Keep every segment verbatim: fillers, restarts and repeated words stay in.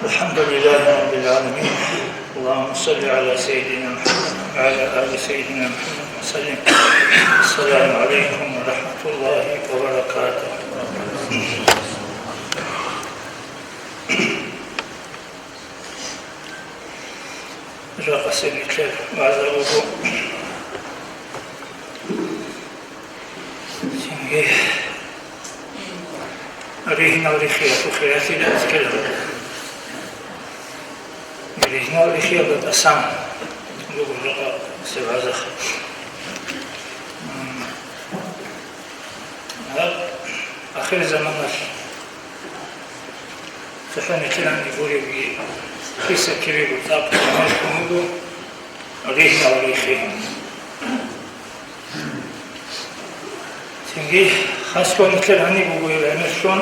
الحمد لله رب العالمين. اللهم صل على سيدنا محمد وعلى آل سيدنا محمد وسلم. السلام عليكم ورحمة الله وبركاته. Жакъасеб нилъер вагӀза буго. Цинги ригьинал рихиялъул хиралъи азкарал. Ригьинал рихиялда тӀасан буго жакъасеб вагӀза. М, гьаб ахир заманалъ цохӀо нилъерани гуребги, киса-кибего цӀакъ гӀемерлъун буго ригьинал рихи. Цинги хасго нилъер гьаниб буго гьеб гӀемерлъун,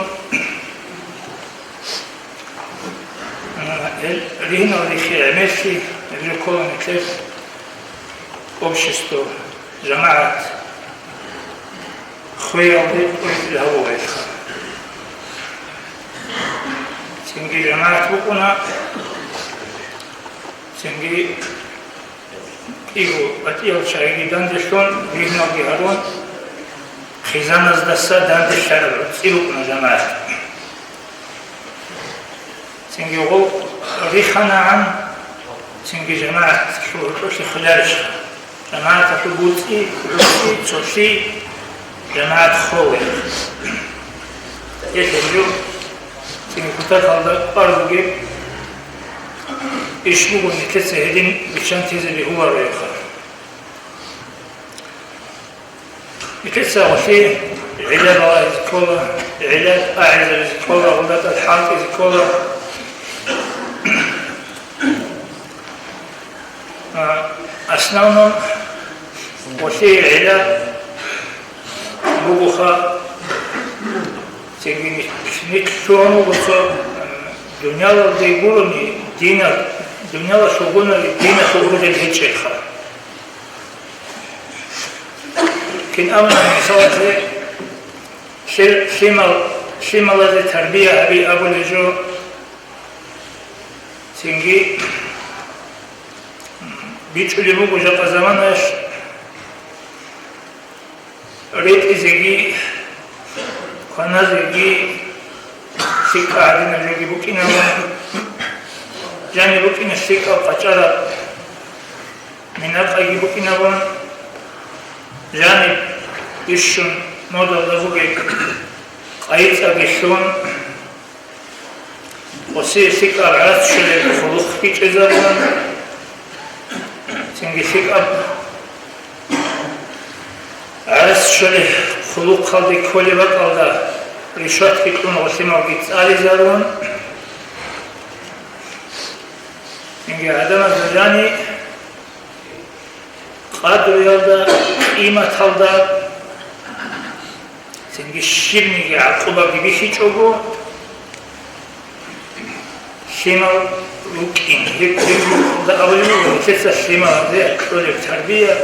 а, гьел ригьинал рихи гӀемерлъи гьеб ккола нилъер общество, жамагӀат хвеялде тӀуритӀил гьавугӀелха. Цинги жамагӀат букӀуна, цинги кӀиго батӀиял чагӀиги данделъун, ригьиналги гьарун, хъизаназдаса данделъараб гӀуцӀи букӀуна жамагӀат. Цинги гъов риханагӀан, цинги жамагӀат гьоркьолъи хвеларищха? ЖамагӀаталъул буцӀи, гӀуцӀи, цолъи жамагӀат хволей. Гьелъ гьеб жо цинги кутакалда кӀвар бугеб иш буго, нилъеца гьедин бихьантизе бегьуларояха. Нилъеца гъолъи гӀилла балагьизе ккола, гӀилла агӀизабизе ккола, гъулатӀал хӀалтӀизе ккола. А, основном гъолъи гӀилла бугоха, цинги нилъ-, нилъ лъугьун буго цо, м, дуниялалде гурони, дина-, дуниялалъул гурони диналъул гурел гьечӀелха. Кин абуна, мисалалъе, лъи-, лъимал-, лъималазе тарбия гьаби абулеб жо, цинги бичӀчӀулеб буго жакъа заманаялъ ретӀизеги, кваназеги, лъикӀа гьадинаб жоги букӀинабун, жаниб букӀина лъикӀаб къачӀараб минакъайги букӀинабун, жаниб бищун модалда бугеб къайи-цӀаги лъун, гъосие лъикӀаб гӀарац щолеб хъулухъги чӀезабун, цинги лъикӀаб гӀарац щолеб хъулухъалде кколеб бакӀалда ришватги кьун гъолъималги цӀализарун, цинги гӀадамазда жани къадруялда, къиматалда, цинги щибниги гӀакъубаги бихьичӀого, лъимал рукӀин, гьеб, гьеб жо абулеб буго, нилъеца лъималазе кьолеб тарбия,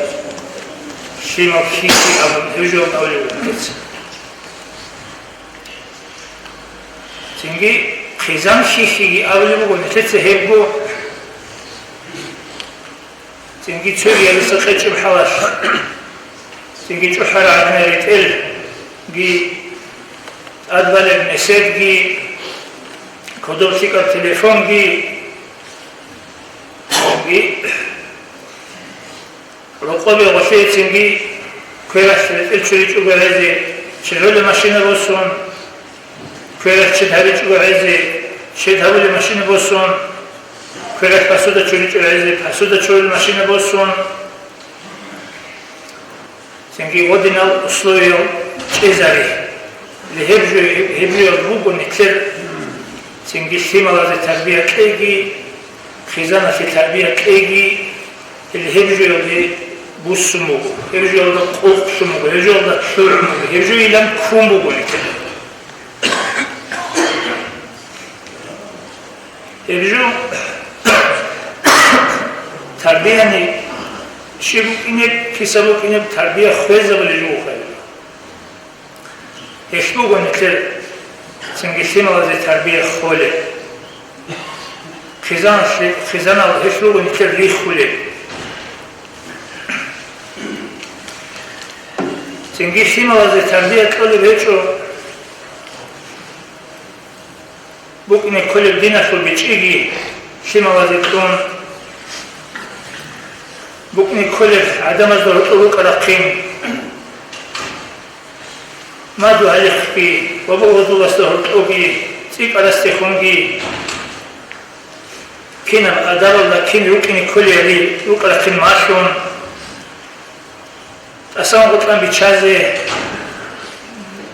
лъимал хьихьи абун, гьеб жо абулеб буго нилъеца. Цинги хъизан хьихьиги абулеб буго нилъеца гьебго. Цинги цогиялиса къечӀеб хӀалалъ, цинги чӀухӀараб гӀадинал ретӀелги, тӀадбалеб меседги, кодоб лъикӀаб телефонги, цинги рокъобе гъолъие цинги квералъ ретӀел чуричӀого гьезе, чегьола машина босун, квералъ чед гьабичӀого гьезе, чед гьабулеб машина босун, квералъ посуда чуричӀого гьезе, посуда чурулеб машина босун, цинги гъодинал условиял чӀезари. Гьеб жо-, гьеб жоялда буго нилъер цинги лъималазе тарбия кьеги, хъизаналъе тарбия кьеги, гьел гьеб жоялде буссун буго, гьеб жоялда къокълъун буго, гьеб жоялда лъугӀун буго, гьеб жойилан ккун буго нилъер. Гьеб жо тарбияни щиб букӀинеб, киса букӀинеб тарбия хвезабулеб жо буго гьеб. Гьелъ буго нилъер Цинги лъималазе тарбия холеб. Хъизан-, хъизанал гьелъул нилъер риххулеб. Цинги лъималазе тарбия кьолеб гьечӀо, букӀине кколеб диналъул бичӀчӀиги лъималазе кьун, букӀине кколеб гӀадамазда гьоркьоб рукӀа-рахъин, мадугьалихъги ва бугьудуласда гьоркьоги, цӀикӀкӀарасдехунги, кинаб адабалда кин рукӀине кколеали рукӀа-рахъин малъун, тӀасан гъоркьан биччазе,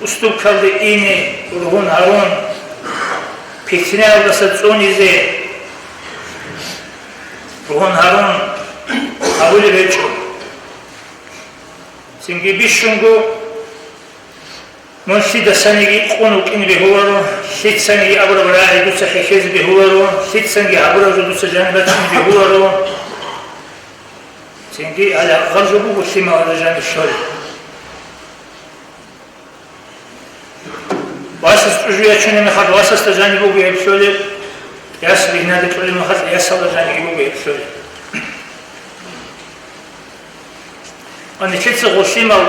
уступкалде ине ругьун гьарун, питнаялдаса цӀунизе ругьун гьарун абулеб гьечӀо. Цинги бищунго мун лъидасаниги къун вукӀине бегьуларо, лъицаниги абураб рагӀи дуца хӀехьезе бегьуларо, лъицанги гьабураб жо дуца жаниб бачине бегьуларо. Цинги гьале гьаб жо буго лъималазда жаниб лъолеб. Васас чӀужу ячунеб мехалъ васасда жаниб буго гьеб лъолеб, яс бигьнаде кьолеб мехалъ ясалда жаниб буго гьеб лъолеб. Ва нилъеца гъолъимал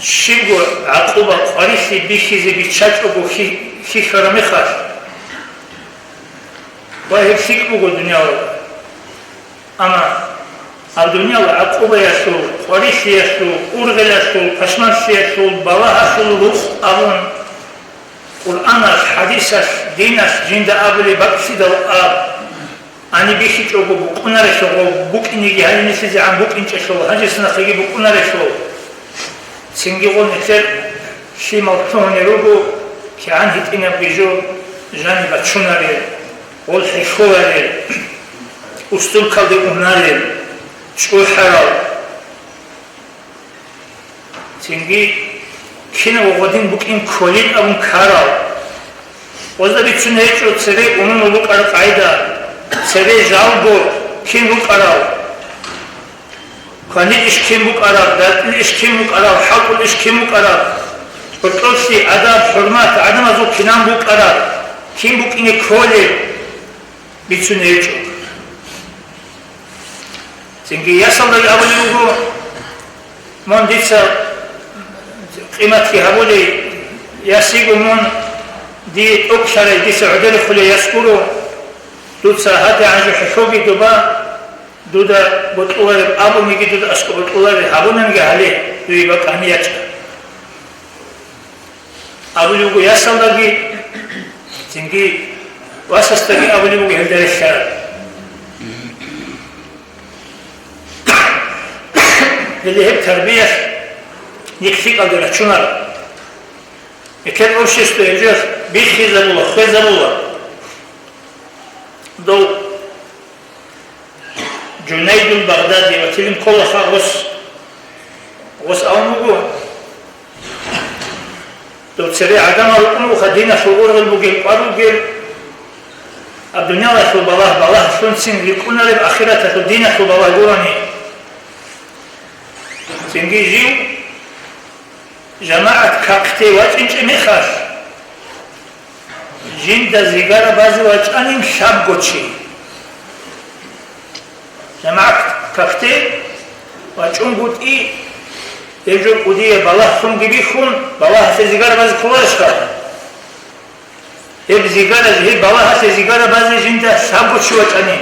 щибго гӀакъуба къварилъи бихьизе биччачӀого хьи-, хьихьараб мехалъ, ва гьеб лъикӀ буго дуниялалда. Амма гьаб дуниялалъул гӀакъубаялъул, къварилъиялъул, ургъелалъул, пашманлъиялъул, балагьалъул рукъ абун, Къуръаналъ, хӀадисалъ, диналъ жинда абулеб бакӀлъидал аб, гьаниб бихьичӀого букӀунарелъул, гъо букӀинеги гьаниб нилъизегӀан букӀинчӀелъул, гьанжеса нахъеги букӀунарелъул. Цинги гъо нилъер лъимал лъугьунел руго кигӀан гьитӀинабги жо жаниб бачунарел, гъол хӀехьоларел, устуркалде унарел, чӀухӀарал. Цинги кинав гъодин букӀин кколин абун ккарал. Гъозда бицун гьечӀо цере унун рукӀараб къагӀида, цере жалго кин рукӀарал, кванил иш кин букӀараб, датӀил иш кин букӀараб, хӀалтӀул иш кин букӀараб, гьоркьоблъи, адаб, хӀурмат гӀадамазул кинан букӀараб, кин букӀине кколеб бицун гьечӀо. Цинги ясалдаги абулеб буго, мун дица къиматги гьабулей, яс йиго мун дие тӀокӀлъарай, дица гӀодорихъулей яс гуро, дуца гьадигӀан жо хӀехьоги доба, дуда бокьулареб абуниги, дуда аскӀоб бокьулареб гьабунанги гьале, дуе бакӀ гьаниб ячӀа. Абулеб буго ясалдаги, цинги васасдаги абулеб буго гьелда релълъараб. Гьеле гьеб тарбиялъ нилъ лъикӀалде рачунараб. Нилъер общество гьеб жоялъ биххизабула, хвезабула. Дов Жунайдул Багъдади ва тилин кколаха гъос, гъос абун буго, дов цебе гӀадамал рукӀун вуха диналъул ургъел бугел, кӀвар ругел, гьаб дуниялалъул балагь балагьлъунцин рикӀкӀунареб, ахираталъул диналъул балагь гурони. Цинги жив жамагӀат какде вачӀинчӀеб мехалъ, жинда зигара базе вачӀанин лъабго чи. ЖамагӀат какде вачӀунгутӀи, гьеб жо кӀудияб балагьлъунги бихьун, балагьалъе зигара базе кколарищха? Гьеб зигара, гьеб балагьалъе зигара базе жинда лъабго чи вачӀани.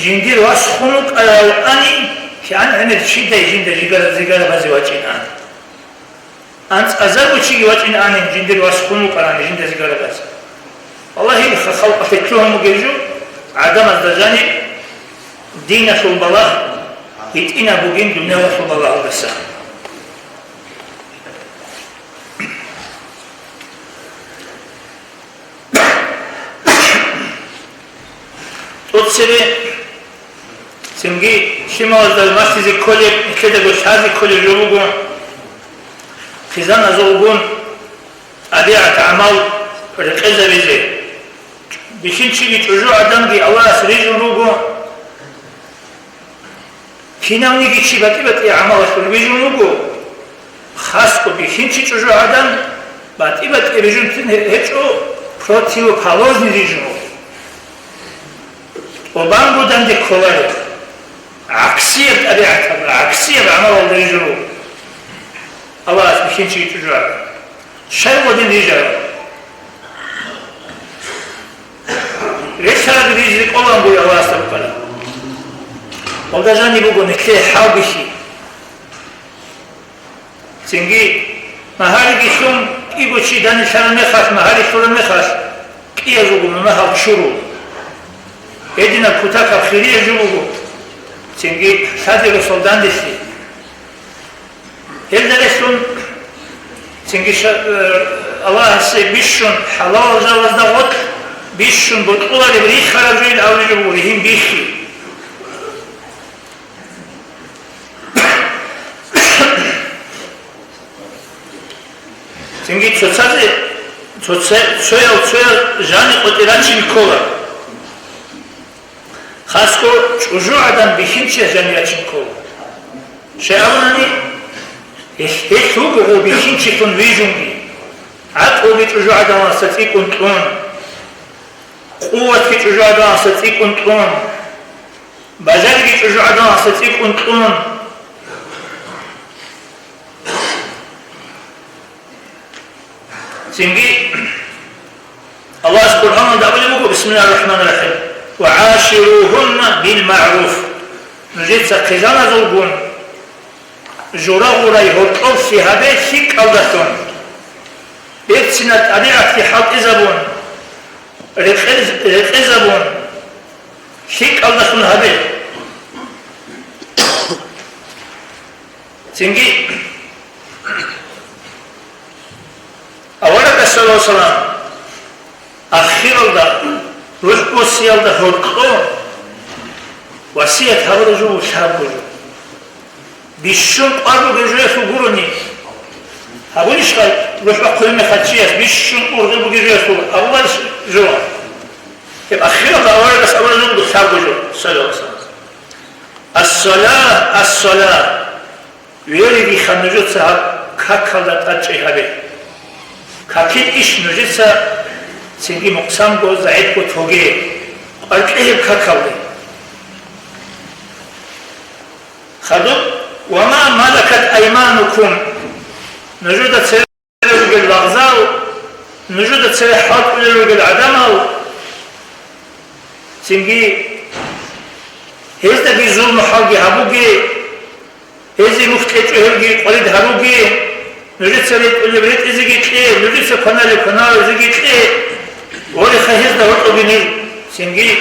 Жиндир вас хун вукӀарав ани, кигӀан гӀемер чидай жинда жигара, зигара базе вачӀин ан. АнцӀазарго чиги вачӀин анин, жиндир вас хун вукӀарани жинда зигара базе. Валлагьи, ха-, халкъалъе лъугьун бугеб жо, гӀадамазда жаниб диналъул балагь гьитӀинаб бугин дуниялалъул балагьалдаса. ТӀоцебе цинги лъималазда малъизе кколеб, нилъедаго лъазе кколеб жо буго, хъизаназулгун тӀабигӀат-гӀамал рекъезабизе. Бихьинчиги чӀужугӀаданги Аллагьас рижун руго. Кинавниги чи батӀи-батӀи гӀамалалъул вижун вуго, хасго бихьинчи чӀужугӀадан, БатӀи-батӀи рижунтин гьечӀо, противоположный рижун. ТӀубанго данде кколареб, гӀаксияб тӀабигӀаталда, гӀаксияб гӀамалалда рижун. Аллагьас бихьинчиги чӀужугӀадан. Щай гъодин рижарал? Релълъараб рижи рекӀоланго Аллагьасда рукӀана. Гъолда жаниб буго нилъее хӀалбихьи. Цинги, магьариги лъун, кӀиго чи данилъараб мехалъ, магьари лъураб мехалъ, кӀиязулго мунагьал чуру. Гьединаб кутакаб хирияб жо буго, цинги, лъади росал данделъи. Гьелда релълъун, цинги ша-, э, Аллагьасе бищун хӀалалал жалазда гъоркь, бищун бокьулареб рихараб жойил авлижо буго ригьин бихьи. Цинги цоцазе, цоце-, цоял-цоял жани къотӀи рачин ккола. Хасго чӀужугӀадан бихьинчияс жани рачин ккола. Щай абунани, гьелъ, гьелъ вуго гъов бихьинчилъун вижунги, гӀакълуги чӀужугӀаданалъа цӀикӀкӀун кьун, къуватги чӀужугӀаданалъа цӀикӀкӀун кьун, бажариги чӀужугӀаданалъа цӀикӀкӀун кьун. Цинги Аллагьас Къуръаналда абулеб буго, бисмиллагьир рахӀманир рахӀим, «Ва гӀаширугьунна бил магӀруф». Нужеца хъизаназулгун жура-гъурай гьоркьоблъи гьабе лъикӀалдалъун. Берцинаб тӀабигӀатги хӀалтӀизабун, рекъез-, рекъезабун, лъикӀалдалъун гьабе. Цинги аварагас, саллаллагьу гӀалайгьи ва саллам, ахиралда, рухӀ босиялда гьоркьо васият гьабураб жо лъабго жо. Бищун къвар бугеб жоялъул гурони, гьабунищха рухӀ бахъулеб мехалъ чияс бищун ургъел бугеб жоялъул абуларищ жо? Гьеб ахиралда аварагас абураб жо буго лъабго жо, саллаллагьу гӀалайгьи ва саллам. Ас-салат, ас-салат. Верегиха нужеца гьаб какалда тӀадчӀей гьабе. Какил иш нужеца цинги мукъсанго, загӀипго тоге, къваркье гьеб какалде. Хадуб, «Ва ма малакат айманукум», нужеда цере ругел лагъзал, нужеда цере хӀалтӀулел ругел гӀадамал, цинги гьездаги зулму-хӀалги гьабуге, гьезие мухь кьечӀо гьелги къварид гьаруге, нужеца ретӀулеб ретӀизеги кье, нужеца кваналеб кваналезеги кье, гъореха гьезда гьоркьоги ниж, цинги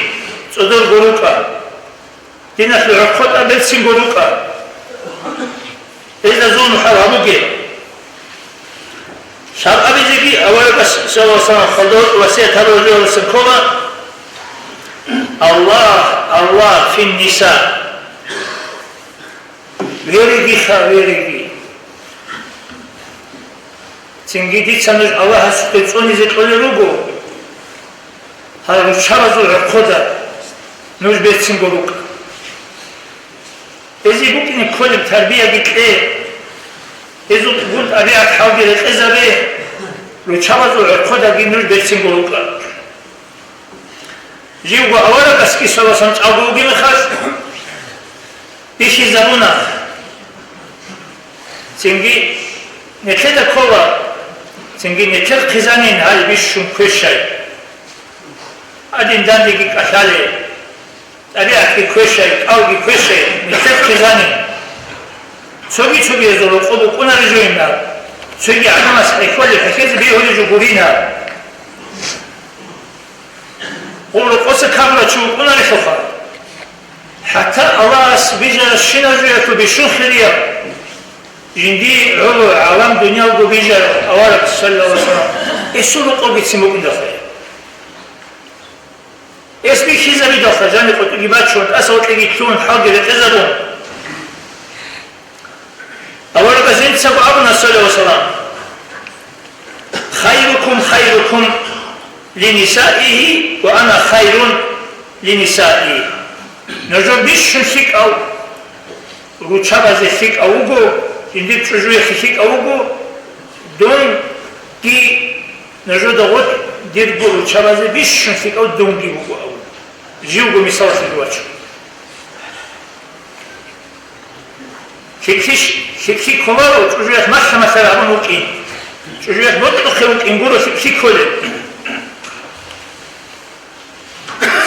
цӀодорго рукӀа. Диналъул гӀорхъотӀа берцинго рукӀа. Гьезда зулму-хӀал гьабуге. Лъабабизеги аварагас, саллаллагьу гӀалайгьи ва саллам, хадур васият гьабураб жоялдасан ккола: «Аллагь, Аллагь, фин ниса». Верегиха, вереги. Цинги дица нуж Аллагьасухъе цӀунизе кьолел руго, гьал руччабазул гӀорхъода нуж берцинго рукӀа. Гьезие букӀине кколеб тарбияги кье, гьезул гун тӀабигӀат-хӀалги рекъезабе, руччабазул гӀорхъодаги нуж берцинго рукӀа. Живго аварагасги, саллаллагьу гӀалайгьи ва саллам, чӀаго вугеб мехалъ бихьизабуна. Цинги нилъеда ккола, цинги нилъер хъизанин гьай бищун квешай. Гьадин дандеги кӀалъале, тӀабигӀатги квешай, кӀалги квешай, нилъер хъизанин. Цоги-цогиязул рокъоб букӀунаре жойнаб, цоги гӀадамас хӀехьолеб хӀехьезе бегьулеб жо гуринаб. Гъоб рокъоса камурав чи вукӀунарелъулха. ХӀатта Аллагьас бижаращинаб жоялъул бищун хирияб, жиндие гӀоло гӀалам дуниялго бижарав авараг, саллаллагьу гӀалайгьи ва саллам, гьесул рокъобгицин букӀиндалха. Гьес бихьизабидалха, жани къотӀиги бачун, тӀаса гьоркьеги лъун, хӀалги рекъезабун. Аварагас жинцаго абуна, саллаллагьу гӀалайгьи ва саллам: «Хайрукум хайрукум линисаигьи ва ана хайрун линисаи». Нужер бищун лъикӀав руччабазе лъикӀав вуго, жиндир чӀужуялъе лъикӀав вуго, дун Нужеда гъоркь дирго руччабазе бищун лъикӀав дунги буго абун, живго мисалалъе вачун. ЛъикӀлъи-, лъикӀлъи кколаро чӀужуялъ малъа-малъа гьабун вукӀин. ЧӀужуялъ бокьухъе вукӀин гуро лъикӀлъи кколеб.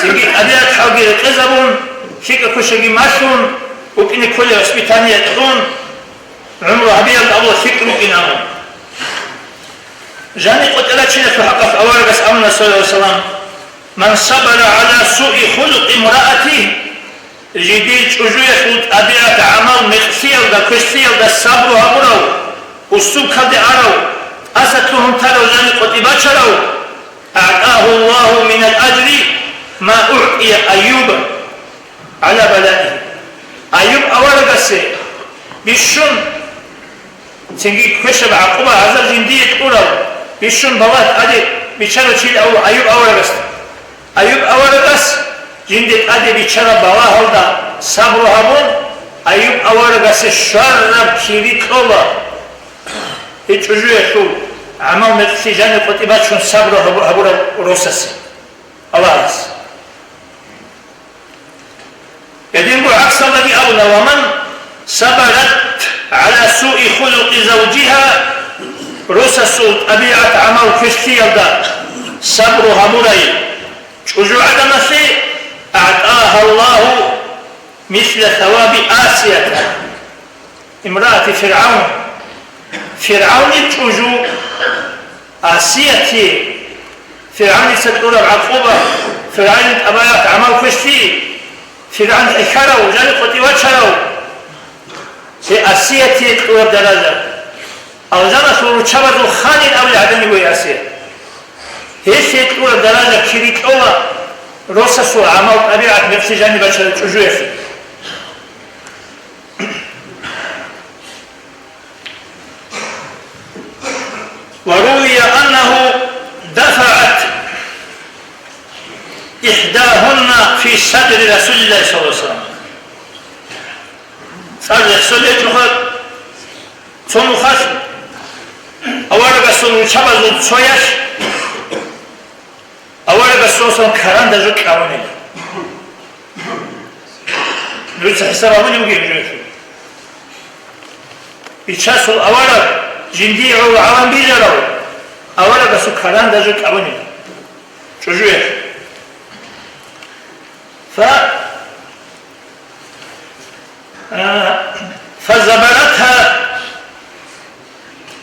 Цинги тӀабигӀат-хӀалги рекъезабун, лъикӀа квешаги малъун, вукӀине кколеб воспитание кьун, гӀумру гьабиялда Аллагь лъикӀ рукӀин абун. Жаниб къотӀарав чиналъул хӀакъалъ аварагас абуна, саллаллагьу гӀалайгьи ва саллам: «Ман сабара гӀала суи хулукъи имраатигь», жидер чӀужуялъул тӀабигӀат, гӀамал, мекълъиялда, квешлъиялда сабру гьабурав, уступкалде арав, тӀаса лъугьун тарав, жаниб къотӀи бачарав, «АгӀтӀагьу Аллагьу минал ажри ма угӀтӀия Айюба гӀала балаигьи». Айюб аварагасе бищун, цинги квешаб гӀакъуба-гӀазаб жиндие кьурав, бищун балагь тӀаде биччарав чи абу Айюб аварагасда. Айюб аварагас жинде тӀаде биччараб балагьалда сабру гьабун, Айюб аварагасе щвараб кири кьола. Гьеб чӀужуялъул гӀамал-мекълъи жаниб къотӀи бачун сабру гьабу-, гьабурав росасе, Аллагьас. Гьединго гӀаксалдаги абуна: «Ва ман сабарат гӀала суи хулукъи завжигьа», росасул тӀабигӀат, гӀамал, квешлъиялда сабру гьабурай чӀужугӀаданалъе, «агӀтӀагьа Аллагьу мисла саваби Асията, имраати ФиргӀавн». ФиргӀавнил чӀужу Асияти, ФиргӀавница кьураб гӀакъуба, ФиргӀавнил тӀабигӀат, гӀамал, квешлъи, ФиргӀавн хӀехьарав, жаниб къотӀи вачарав, гьей Асияти кьураб даража. Алжаналъул руччабазул ханин абулеб гӀадин буго Асия. Гьелъие кьураб даража кири кьола росасул гӀамал, тӀабигӀат, мекълъи жаниб бачараб чӀужуялъе. Ва рувия аннагьу дафагӀат ихӀдагьунна фи садри Расулиллагьи саллаллагьу гӀалайгьи ва саллам. ЦӀар рехсолеб гьечӀоха, цо нухалъ аварагасул руччабазул цоялъ аварагасул каранда жо кьабунила. Дуца хӀисаб гьабулеб бугеб жо? Бичасул авараг, жиндие гӀоло гӀалам бижарав аварагасул каранда жо кьабунила чӀужуялъ. Фа-, а, фазабаратха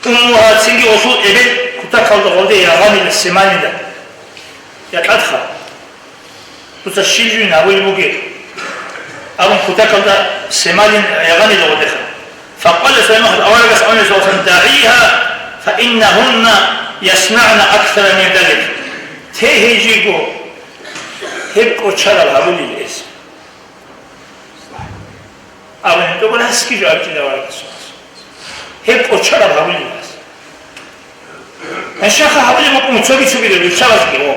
уммугьа, цинги гъосул эбел кутакалда гъоде ягъанила, семалила. Я тӀадха, дуца щиб жугьин гьабулеб бугеб? Абун кутакалда семалин ягъанила гъодеха. Факъала Сулайман аварагас, аварагас: «ДагӀигьа, фаиннагьунна яснаъна аксара мин залик». Те гьей жиго, гьеб кӀочараб гьабулел эс. Абун гьеб тӀубан гьасги жо абичӀила аварагас. Гьеб кӀочараб гьабулел эс. Гьаншаха гьабулеб букӀун цоги-цогидал руччабазги гьо.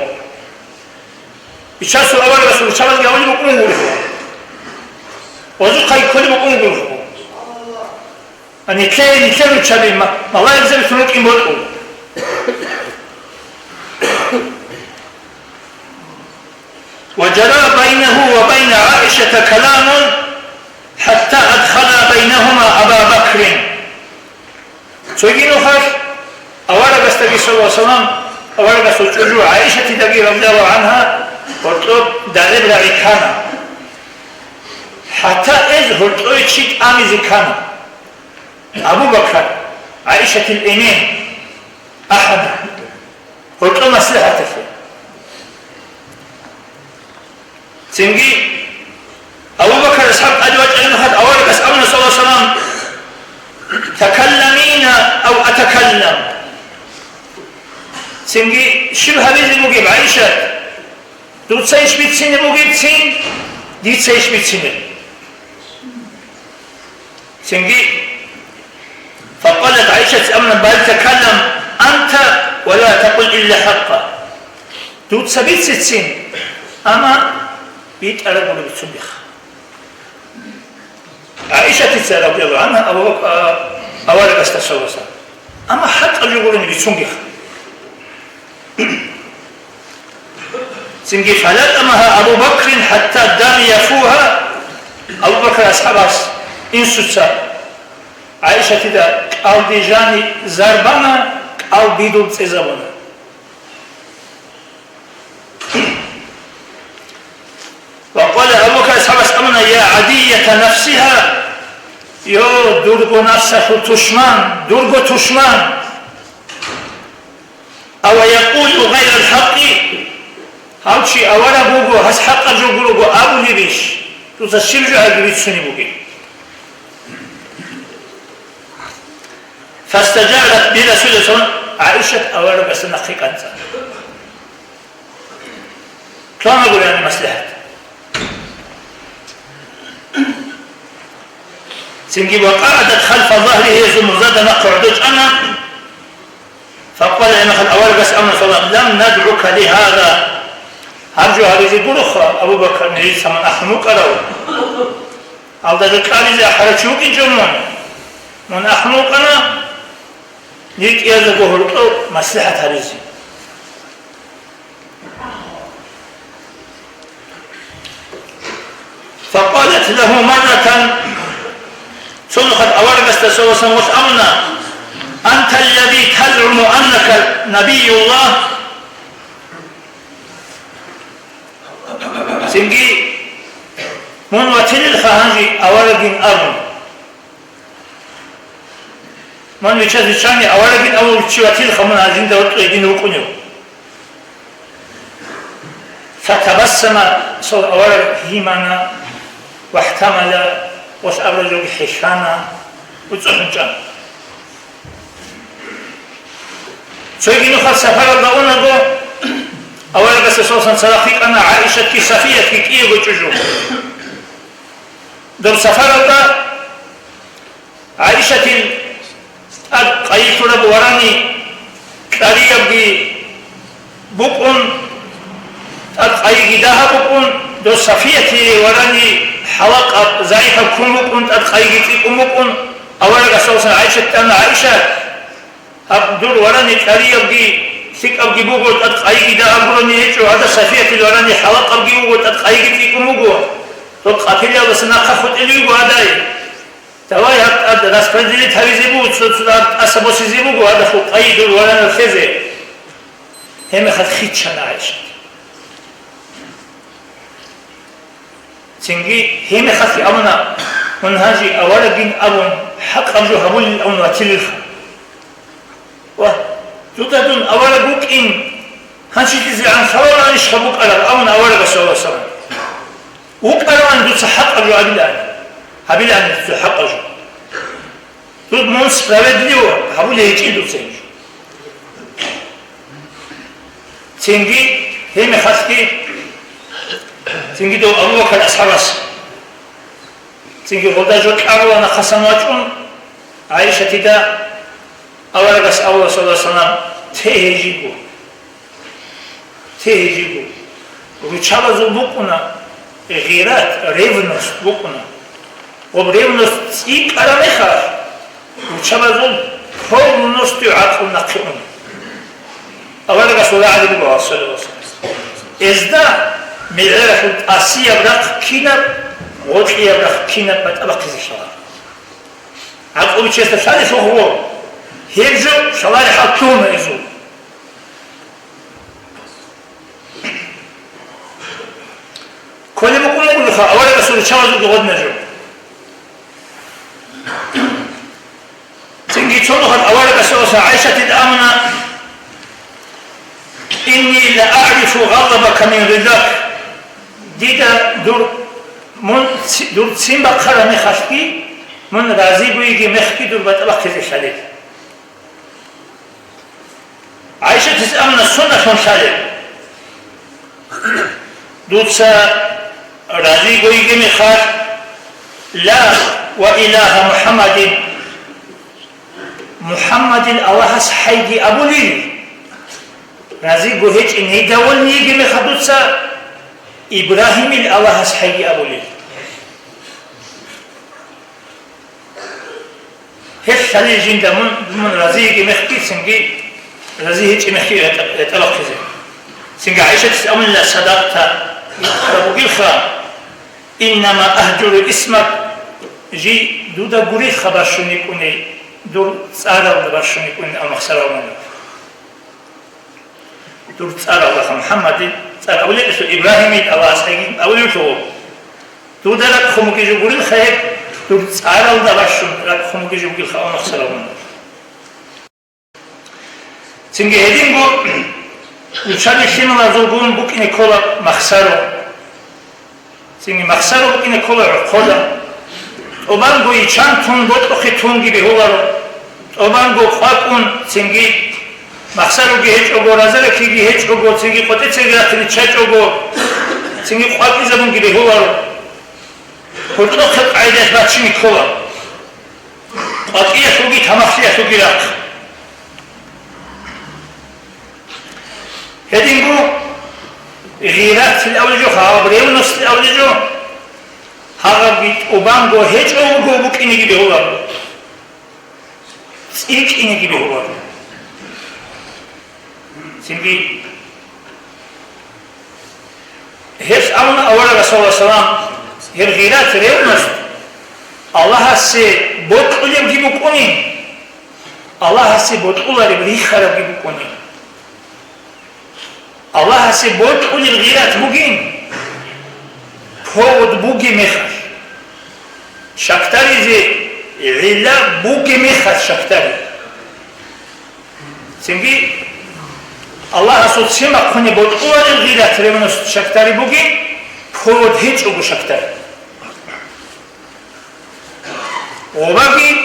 Бичасул аварагасул руччабазги гьабулеб букӀун гуро. Озухъай кколеб букӀун гуро. А нилъее, нилъер руччаби ма-, малаикзаби сунукӀин бокьун. Ва жара байнагьу ва байна ГӀаишата каламун, хӀатта адхала байнагьума Аба Бакрин. Цоги нухалъ аварагасдаги, саллаллагьу гӀалайгьи ва саллам, аварагасул чӀужу ГӀаишатидаги, радияллагьу гӀангьа, гьоркьоб дагӀеб рагӀи ккана. ХӀатта эз гьоркьове чи тӀамизе ккана. Абу Бакар, ГӀаишатил эмен, ахӀана. Гьоркьоб маслихӀаталъе. Цинги Абу Бакар асхӀаб тӀаде вачӀараб мехалъ аварагас абуна, саллаллагьу гӀалайгьи ва саллам: «Такалламина ав атакаллам?» Цинги щиб гьабизе бугеб, ГӀаишат? Дуца иш бицине бугебцин, дица иш бицине? Цинги, факъалат ГӀайшат, амма бал такаллам анта ва ла такъул илла хӀакъа. Дуца бицецин, амма битӀараб гуро бицунеб. ГӀайшатица, радияллагьу гӀангьа, Абу Бак-, а, аварагасда саллаллагьу гӀалайгьи ва саллам. Амма хӀакъаб жо гурони бицунеб. Цинги, фалатӀамаха Абу Бакрин хӀатта дам яфуха, Абу Бакр асхӀабас инсуца ГӀайшатида кӀалдиб жаниб зарбана, кӀал бидул цӀезабуна. Ва къала, Абу Бакр асхӀабас абуна: «Я гӀадията нафсиха, йо, дурго нафсалъул тушман, дурго тушман! Ава якъулу гъайрал хӀакъи, гьав чи авараг вуго, гьас хӀакъаб жо гуро абулебищ? Дуца щиб жо гьабизе бицунеб бугеб?» Фастажарат би Расулиллагь саллаллагьу гӀалайгьи ва саллам, ГӀайшат аварагасда нахъе кӀанцӀана. Кьанагурани маслихӀат. Цинги, ва къагӀадат халфа загьрихи, гьезул мурзада нахъе гӀодо чӀана. Факъала, гьебмехалъ аварагас абуна, саллаллагьу гӀалайгьи ва саллам: «Лам надгӀука лигьаза». Гьаб жо гьабизе гуроха, Абу Бакр, нужеца мун ахӀун вукӀарав. Алда жо кьабизе ахӀарав чи вукӀинчӀо мун? Мун ахӀун вукӀана, нир кӀиязего гьоркьов маслихӀат гьабизе. Факъалат лагьу марратан, цо нухалъ аварагасда, саллаллагьу гӀалайгьи ва саллам, абуна: «Анта аллази тазгӀуму аннака набиюллагь». Цинги, мун ватилелха гьанже аварагин абун. Мун вичча-, виччани аварагин абун чи ватилха мун гьанже жинда гьоркьов гьедин вукӀунев. Фатабассама, цо авараг гьимана, вахӀтамала, гъос абураб жоги хӀехьана, уцӀухӀун чӀана. Цоги нухалъ сапаралда унаго, аварагасда, саллаллагьу гӀалайгьи ва саллам, цадахъ йикӀана ГӀайшатги Сафиятги кӀиего чӀужу. Доб сапаралда ГӀайшатил тӀад къайилъураб варани кьариябги букӀун, тӀад къайиги дагьаб букӀун, дос Сафиятие варани хӀалакъаб, загӀипаб ккун букӀун, тӀад къайиги цӀикӀкӀун букӀун, аварагас, саллаллагьу гӀалайгьи ва саллам, абуна: «ГӀайшат, тӀана ГӀайша, гьаб дур варани кьариябги лъикӀабги буго, тӀад къайиги дагьаб гурони гьечӀо, гьадаб Сафиятил варани хӀалакъабги буго, тӀад къайиги цӀикӀкӀун буго, доб къапилиялдаса нахъа хутӀилел вуго гьадай. Давай гьаб тӀад распределить гьабизе буго, цо-, цо гьаб тӀаса босизе буго, гьадахъ къайи дур варанал лъезе». Гьебмехалъ хъиччана ГӀайшат. Цинги гьебмехалъги абуна, мун гьанже аварагин абун, хӀакъаб жо гьабулин абун ватилелха. Ва, дуда дун авараг вукӀин, гьанже дица гӀан лъаларищха букӀараб, абуна аварагас, саллаллагьу гӀалайгьи ва саллам. ВукӀаравани дуца хӀакъаб жо гьабилаан. Гьабилаан дуца хӀакъаб жо. Дур мун справедливо гьабулей гьечӀин дуца гьеб жо. Цинги, гьебмехалъги, цинги дов Абу Бакр асхӀабас. Цинги гъолда жо кьабула нахъасан вачӀун, ГӀайшатида аварагас абула, саллаллагьу гӀалайгьи ва саллам, те гьей жиго. Те гьей жиго. Руччабазул букӀуна гъират, ревность букӀуна. Гъоб ревность цӀикӀкӀараб мехалъ, руччабазул полностью гӀакълу нахъе уна. Аварагас вула гӀадин буго, саллаллагьу гӀалайгьи ва саллам. Гьезда мегӀералъул тӀасияб рахъ кинаб, гъоркьияб рахъ кинаб батӀа бахъизе лъала. ГӀакълу биччасда лъалелъул гьуо, гьеб жо лъалареб хӀал лъугьуна гьезул. Кколеб букӀун буго аварагасул руччабазулги гъодинаб жо. Цинги цо нухалъ аварагас ГӀайшатида абуна: «Инни ла агӀрифу гъадабака мин гъидак». Дида дур, мун ци-, дур ццин бахъараб мехалъги, мун разиго йигеб мехги дур батӀа бахъизе лъалеб. ГӀайшатица абуна: «Сундалъун лъалеб? Дуца разиго йигеб мехалъ, ла ва илагьа МухӀаммадин, МухӀаммадил Аллагьас хӀайги абулел, разиго гьечӀин гьедавулни йигеб мехалъ дуца Ибрагьимил Аллагьас хӀайги абулел». Гьелъ лъалел жинда мун, мун разиги мехги цинги Рази гьечӀеб мехги гьетӀа-, гьетӀалахъизе. Цинги ГӀайшатица абунила: «Садакъта, итӀараб бугелха, иннама агьжуру исмак, жий дуда гурелха бащун йикӀуни, дур цӀаралда бащун йикӀуни», – амма хсаравмана. Дур цӀаралдаха, МухӀаммадил цӀар абулеб, Ибрагьимил, Аллагьас гьегин абулеб лъугьун. Дуда ракӀ хъумукӀизе гурелха гьеб, дур цӀаралда бащун ракӀ хъумукӀизе бугелха, амма хсаравмана. Цинги гьединго учаби лъималазулгун букӀине ккола махсаро. Цинги махсаро букӀине ккола гӀорхъода. ТӀубанго ичан тун, бокьухъе тунги бегьуларо. ТӀубанго къвакӀун, цинги махсароги гьечӀого, разаракиги гьечӀого, цинги къватӀицаги рахъине чачӀого, цинги къвакӀизабунги бегьуларо. Гьоркьохъеб къагӀидаялъ бачине ккола. КъватӀиялъулги тамахлъиялъулги рахъ. Гьединго гъиратил авлижо, гьаб ревностил авлижо, гьабги тӀубанго гьечӀо вуго букӀинеги бегьуларо. ЦӀикӀкӀинеги бегьуларо. Цинги гьес абуна аварагас, саллаллагьу гӀалайгьи ва саллам, гьеб гъират, ревность Аллагьасе бокьулебги букӀунин, Аллагьасе бокьулареб рихьарабги букӀунин. Аллагьасе бокьулеб гъират бугин, повод бугеб мехалъ, щакдаризе гӀилла бугеб мехалъ щакдари. Цинги Аллагьасул ццин бахъунеб бокьулареб гъират, ревность, щакдари бугин, повод гьечӀого щакдари. Гъобаги,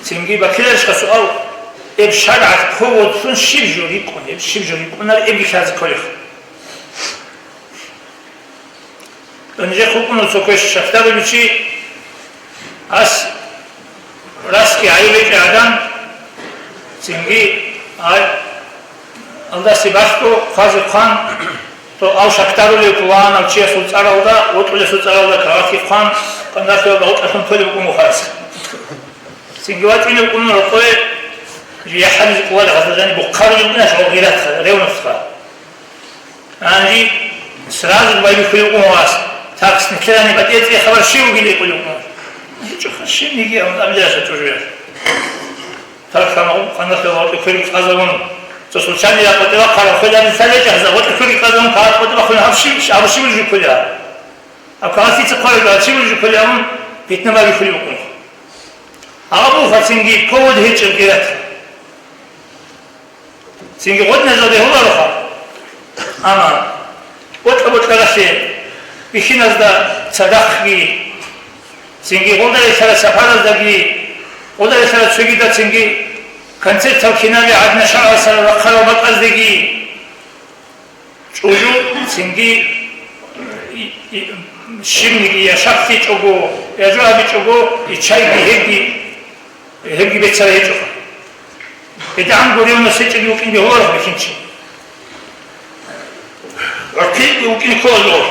цинги баккиларищха суал, эб шаргӀат поводлъун щиб жо рикӀкӀун, эб щиб жо рикӀкӀунар, эбги лъазе кколеха. Нижехъ вукӀуна цо квеш, щакдарулев чи, ас расги гьайиб гьечӀеб гӀадан, цинги гьай алдаси бахго хъвазе хъван, то ав щакдарулев пуланав чиясул цӀаралда, вокьулесул цӀаралда кагъатги хъван, къандалъиялда гъоркьалъун толеб букӀун буго ас. Цинги вачӀунев вукӀуна рокъове, жий яхӀализе кӀолареб гьазда жаниб бухъарулев вукӀиналъ гъов гъиратха, ревностха. Гьанже сразу байбихьулев вукӀун вас, такс нилъерани батӀи цӀе хабар щив вугилан кӀолев вукӀун. ГьечӀоха щибниги, амма абилаша чӀужуял. Тархъана къандахъе ватӀа кверги къазавун, цо случайно я къватӀи вахъарав хвелани цалечӀ гьаза, ватӀа кверги къазавун, кагъат къватӀи вахъун, гьаб щив, гьаб щив жи кколев? Гьаб кагъат дица хъварав, гьаб щив жи кколев? Амма питна байбихьулев вукӀун. Гьаб буго цинги повод гьечӀеб гъиратха. Цинги гъодиназда бегьулароха. Амма бокьа-бокьаралъе бихьиназда цадахъги, цинги гъолда релълъарал сапараздаги, гъолда релълъарал цогидал цинги концертал кинаби гӀадин шагьаралъ рахъарал бакӀаздаги, чӀужу цинги и-, и-, щибниги я шаккичӀого, я жо абичӀого, и чайги гьебги, гьебги беццараб гьечӀоха. ГьедигӀанго ревность гьечӀебги вукӀин бегьуларо бихьинчи. ГӀорхъи вукӀин ккола жо.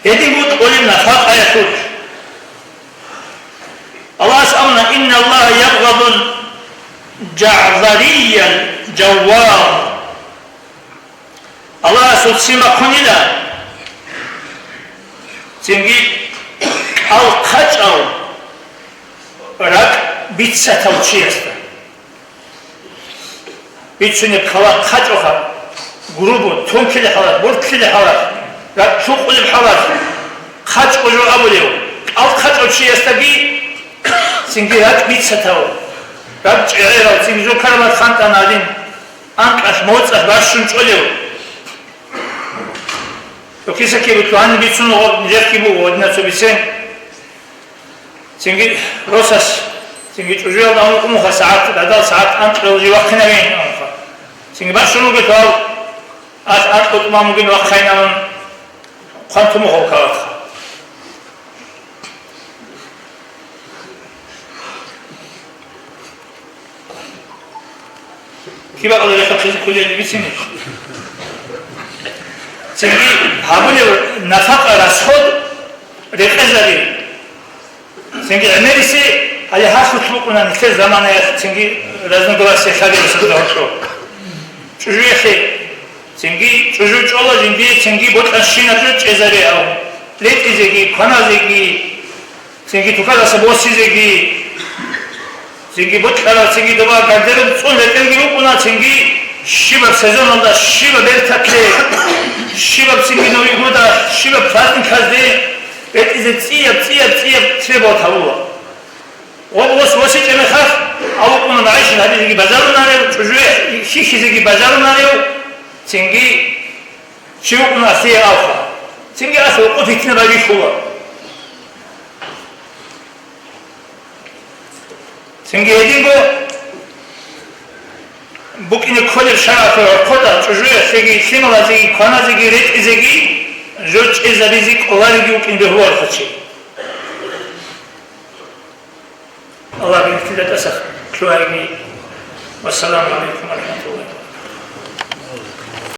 Гьедин букӀунеб нафакъаялъулъ. Аллагьас абуна: «Инналлагьа ябгъадул жагӀзариял жаввар». Аллагьасул ццин бахъунила цинги кӀал хъачӀав ракӀ бицатав чиясда. Бицунеб калам хъачӀоха, грубо, тункилеб хӀалат, бортлъилеб хӀалат, ракӀ лъукъулеб хӀалат, хъачӀо жо абулев, кӀал хъачӀав чиясдаги цинги ракӀ бицатав, ракӀ чӀегӀерав, цинги жо карамат хантӀана гьадин, анкьалъ, моцӀалъ бащун чӀолев. Цо киса-кибе лъугьанин бицун гъо-, нижехъги буго гьадинаб цо бицен. Цинги росас, цинги чӀужуялда амукъумуха сагӀат, гӀадал сагӀат анкьал жи вахъинавин амуха. Цинги бащун вугелъул, ас анкьго тӀубан бугин вахъайин абун, хъван тумухав калатха. Кибакъала рехсахъизе кколел бицине. Цинги гьабулеб нафакъа, расход рекъезари. Цинги гӀемерисе Гьале гьалъулъ букӀуна нилъер заманаялъ цинги разногласиялъ гьабилеб сордо гьоркьоб. ЧӀужуялъе цинги чӀужу чӀола жиндие цинги бокьанщинаб жо чӀезаре ав, ретӀизеги, кваназеги, цинги тукараса босизеги, цинги бокьарав, цинги доба гардероб цӀун ретӀелги букӀуна, цинги щибаб сезоналда, щибаб бертаклъе, щибаб цинги Новый года, щибаб праздниказде ретӀизе цӀияб, цӀияб, цӀияб требовать гьабула. Ва бос-, босичӀеб мехалъ, авукъуна магӀишат гьабизеги бажарунарев, чӀужуе хьихьизеги бажарунарев, цинги чи вукъуна асие авха. Цинги ас гӀукъу-питна байбихьула. Цинги гьединго букӀине кколеб шаргӀалъул гӀорхъода чӀужуялъеги, лъималазеги, кваназеги, ретӀизеги жо чӀезабизе кӀолариги вукӀин бегьуларухъа чи. Аллагь бихьизда тӀаса лъугьайги. Вассаламу гӀалайкум ва рахматуллагь.